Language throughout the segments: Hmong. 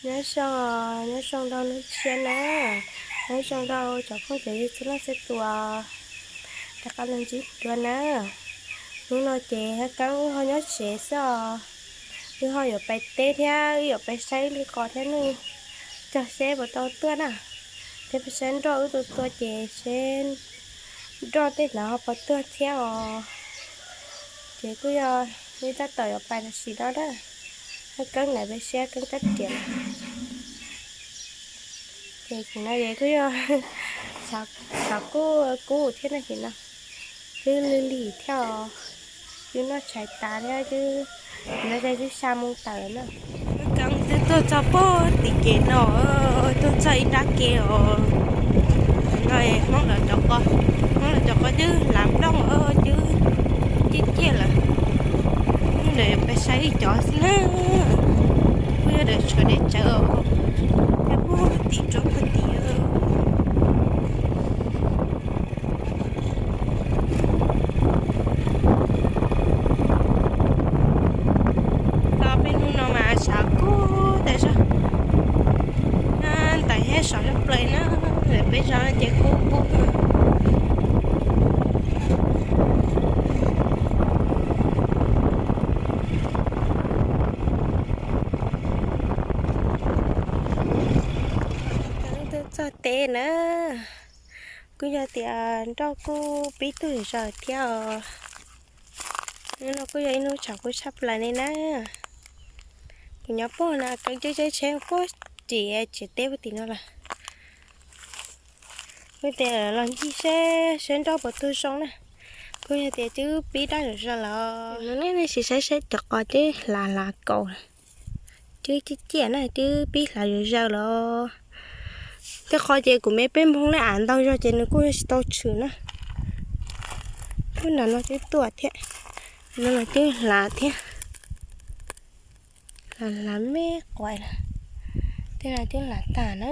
Nyob zoo, nyob zoo rau hnub tshiab na, nyob zoo rau cov phooj ywg txhua leej txhua tus, rov qab los ntsib dua na. Hnub no ces Hab Keeb wb ho nyob tsev xwb os. Wb ho yuav pais teb thiab wb yuav pais saib wb li qos thiab ne, cog seb puas tau tuaj na. Thiab pais saib nroj wb tua tua ces seb nroj tej ntawd ho puas tuag thiab os. Ces kuj yog wb tab tom yuav pais tam sim no na. Hab Keeb ntawd peb saib Keeb rab riam na. Ces tam sim no ces kuj yog xav kub kub thiab no ces no, twb lig lig thiab os. Twb noj tshais tas thiab twb, no ces twb xya moo tawm na. Hab Keeb twb tuaj txog pem tim kev no, tuaj txog ib nrab kev os. No Hmoob lawv cov qos, Hmoob lawv cov qos twb hlav nplooj os, twb ciaj ciaj lawm. Hnub no peb saib ib cov xwb na, kuj yog ntawm tshuav deb tsawv os, thiab puag tim roob puag tim. Los peb hnub no mas tshav kub tas zog, ntais thiab sov zog plaws na, peb zos no ces kub kub. Txog teb na, kuj yog tias nroj kuj pib tuag zog thiab os. Hnub no kuj yog ib hnub tshav kub tshaj plaws li na. Kuv nyob pem no, Keeb twb tsheb pem tim tsev teb puag tim no lawm. Kuj tias los ncig seb seb nroj puas tuag zoo na. Kuj yog tias twb pib daj zog lawm. No nej sim saib seb cov qos twb hlav hlav kaus, twb ciaj ciaj na, twb pib hlav zom zaws lawm. Tej qhov ces kuv me peb Hmoob ne, av ntau zog ces nws kuj tsis tau tshwm na. Twb nram no twb tuaj thiab, no los twb hlav thiab. Hlav hlav me quav lawm, tej no twb hlav tag na.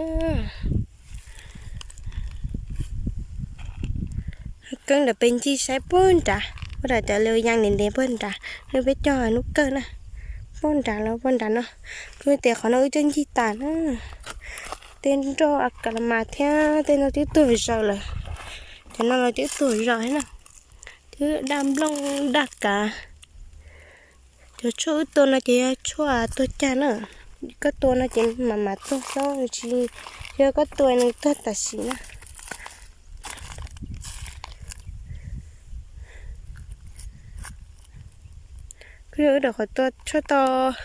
Keeb ntawm peb ncig saib puag nrad, puag nrad cov li yees ntev ntev puag nrad, hnub peb cog hnub kawg na. Puag nrad los puag nrad no, kuj tias qhov no wb twb ncig tas na. Tej nroj a kas las mas thiab tej no twb tuag zom zaws lawm. Cov no los twb tuag zom zaws thiab na. Twb daj nplooj daj kav. Cov tshuaj wb tua no ces yog tshuaj tuag cag na. Koj tua no ces mam mam tuag xwb, tsis yog koj tua nws tuag tam sim na. Kuj yog wb rau qhov tua tshuaj tau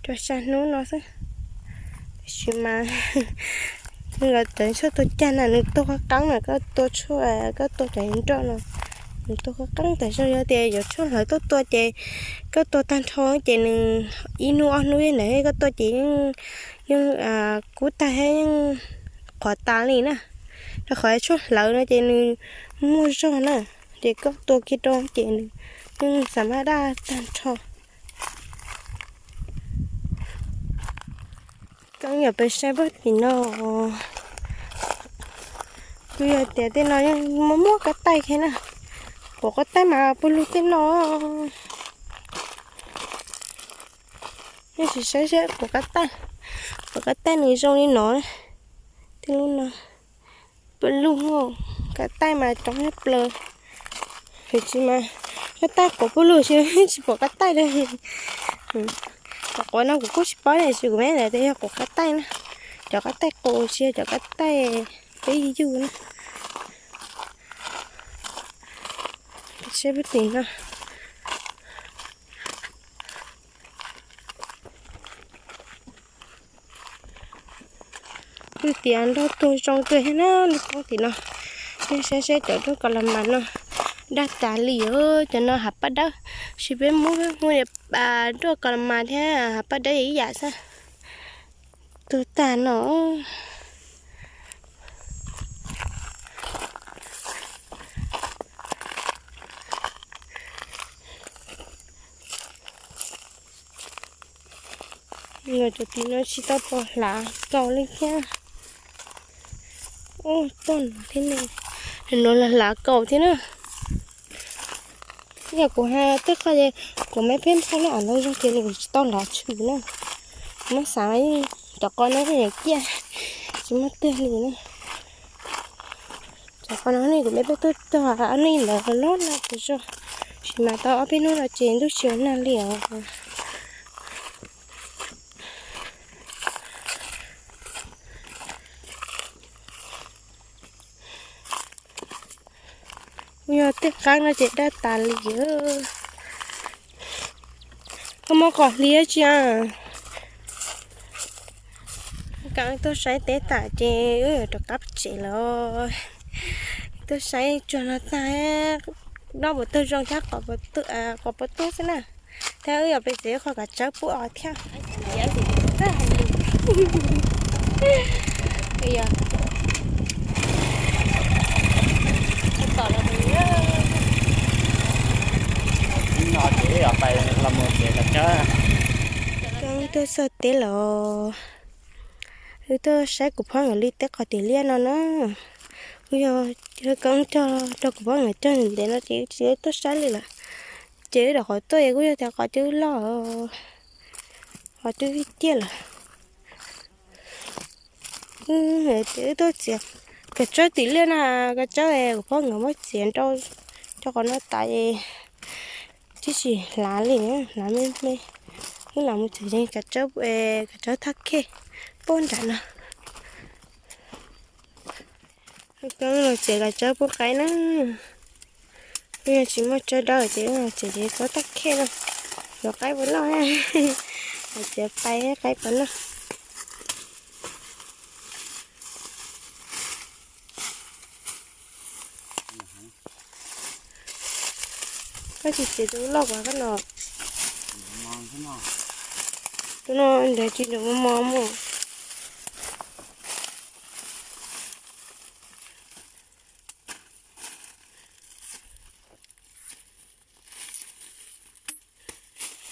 rau xya hnub no xwb. Tab sis mas nws los cov tshuaj tuag cag na nws tuag qab qeeb na, koj tua tshuaj, koj tua cov nroj no nws tuag qab qeeb tas zog. Yog tias yuav tshuaj hlawv tuaj tua ces koj tua tag nrho ces nws ib hnub ob hnub ntawd koj tua ces yeej kub tag thiab yeej qhuav tas li na. Rau qhov tshuaj hlawv no ces nws muaj zog na, ces koj tua kiag rau ces nws yeej xam maj daj tag nrho. Keeb yuav peb saib puag tim no, kuj yog tias tej no yeej muaj muaj qab taij thiab na. Quav qab taij mas puag lug tej no. Nej sim saib seb quav qab taij, quav qab taij nws zoo li no. Tej lub no puag lug, qab taij mas coob tshaj plaws. Tiam sis mas qab taij quav puag lug tsis, tsis pom qab taij li. Cov quav no kuv kuj tsis paub tiam sis kuv me ntawd tias yog quav qab taij na. Cov qab taij qus tsis yog cov qab taij peb yug na. Seb puag tim no. Kuj tias nroj tuag zoo kawg thiab na, lub roob tim no. Nej saib seb cov nroj kas las mas no daj tas li os, cov no hav paj dawb. Sis peb Hmoob hu tias nroj kas las mas thiab hav paj dawb ib yam xwb. Tuag tag no. Cov tim no tsis tau pom hlav kaus li thiab. Ub, toj no thiab ne, no los hlav kaus thiab na. Yog kuv hais tej qho ces kuv me pheej npaj loj ntau zog ces nws tsis tau lav tshwm na. Kuv muab xav cov qos no yeej ciaj, tsis muaj twg li na. Cov qos no ne kuv me pheej tuaj tog nej ntawd loj loj tas zog, tab sis mas tau ob peb hnub no ces ntuj tsis ua nag li os. Kuj yog tej qaib no ces daj tas li. Koj muab qos hliv tsi a? Koj tuaj saib teb tas ces wb rov qab tsev lawm. Tuaj saib tsuag no tag, dob puas tuag zoo thiab qos puas tuag xwb na. Thiab wb yuav pes tsev qhov kav tsawb pub os thiab. Wb tuaj txog teb lawm. Wb tuaj saib kuv phob nkawd li teb qos tim liaj no na. Kuj yog koob cog rau kuv phob nkawd cog ntev no ces tsis tuaj saib li lawm. Ces wb rau qhov tuaj es kuj yog tias qos twb loj, qos twb tiaj lawm. Wb tuaj txiav kav tsawb tim liaj na, kav tsawb kuv phob nkawd muab txiav rau cov qos no tas es twb tsis hlav li, hlav me me. Wb lam mus txiav kav tsawb, kav tsawb thaj khej puag nram no. Koob los txiav kav tsawb pub qaib na. Wb yog tsis muaj tsawb dawb ces wb txiav txiav txhob thaj khej no, yuav qaib puas noj, txiav pais qaib puas noj. Koj tsis txiav tus loj kuv koj no. Tus no nrad tsis nrad mos mos mus.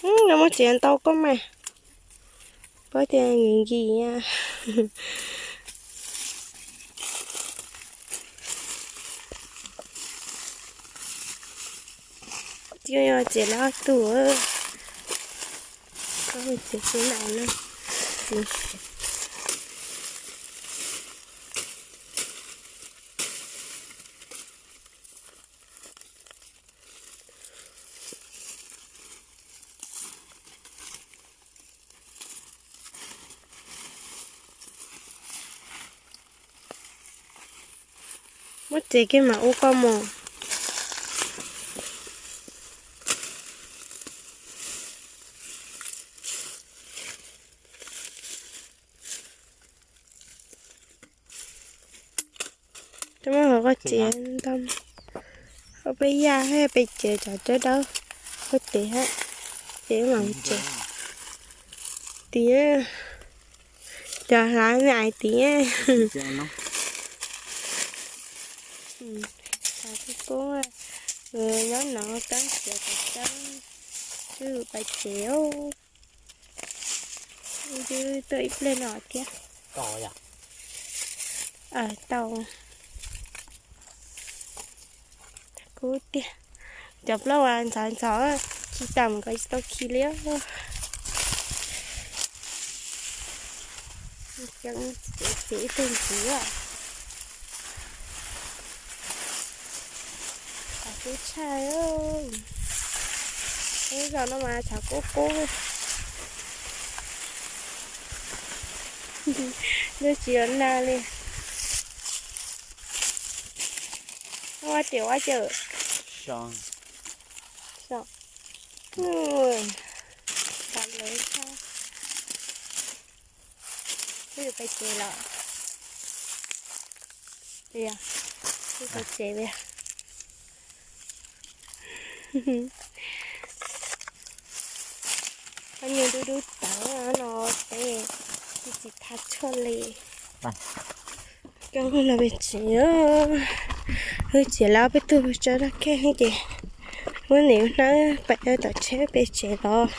Los muab txiav ntau koj mas, pab tias nkim nkim. Txiav lawv ob tug, koj txiav txiv na. Muab txiav kiag mam ua koj mos. Tab muab hauv koj txiav ntau, ua peb yaj hab peb tsev cov tsawb dawb, koj txiav hab, ces mam tsev. Tim, cov hlav me ais tim. Thaum kuv nyob no tab txiav cov tsawb, wb pais tsev. Wb tuaj ib pliag no thiab. Tau. Kub tiag. Cov plaub uas ntxhov ntxhov, khi tas mus ko tsis tau khi li. Txiav ib tug ntxiv. Qhov kub tshaj. Lub zos no mas tshav kub kub. Ntuj tsis yuav nag li. Ua tias ua cas. Xyov. Xyov. Ua lawv tshaj. Wb yuav pais tsev lawm. Wb pais tsev li. Koj niag dub dub tawv no peb tsis tsis tha tshuaj li. Koj no peb tsev, wb txiav lawv ob peb tug tsawb dab khej ces muab niam hnab pais tom tsheb peb tsev los,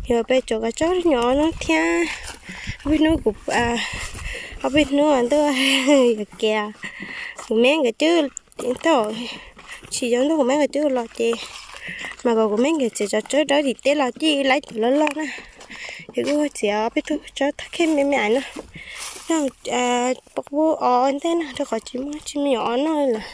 yog peb tsev kav tsawb nyob no thiab. Ob peb hnub kuv, ob peb hnub ntuj yog kiag kuv me nkawd twb tau, tsis yog ntuj kuv me nkawd twb los ces Mas kom kuv me nkawd txiav cov tsawb dawb tim teb los cia laib cov loj loj na. Ces kuj txiav peb tug tsawb thaj khej me me ais no. Nyob pub o ntej no rau qhov tsis muaj tsis me nyuam o noj li lawm.